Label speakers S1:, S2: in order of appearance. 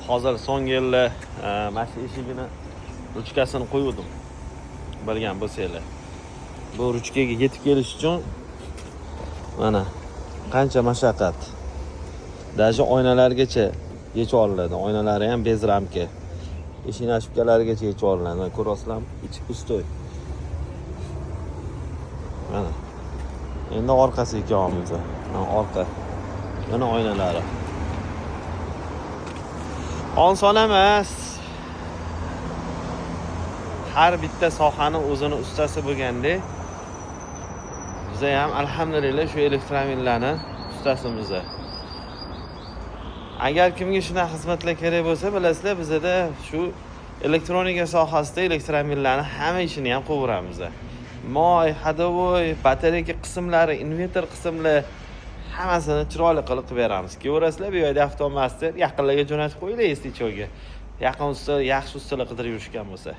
S1: Hozir so'nggi yilda mana shu eshigini ruchkasini qo'yuvdim, bilgan bo'lsanglar. Bu ruchkaga yetib kelish uchun mana qancha mashaqqat. Даже oynalargacha yechib olinadi, oynalari ham без рамки, eshik обшивка larigacha yechib olinadi. Mana, ko'ryapsizlarmi, ichi пустой. Mana endi orqasiga kelyapmiz. Mana orqa, mana oynalari. Oson emas. Har bitta sohani o'zini ustasi bo'lganda, biza ham, alhamdulillah, shu elektromobillarni ustasimiz. Agar kimga shunaqa xizmatlar kerak bo'lsa, bilasizlar, bizada shu elektronika sohasida elektromobillarni hamma ishini ham qilaveramiz: moy, ходовой, батарейка qismlari, invertor qismlar, hammasini chiroyli qilib qilib beramiz. Kelaverasizlar bu yerda Avtomaster. Yaqinlarga jo'natib qo'yinglar, если чё ga, yaqin usta, yaxshi ustalar qidirib yurishgan bo'lsa.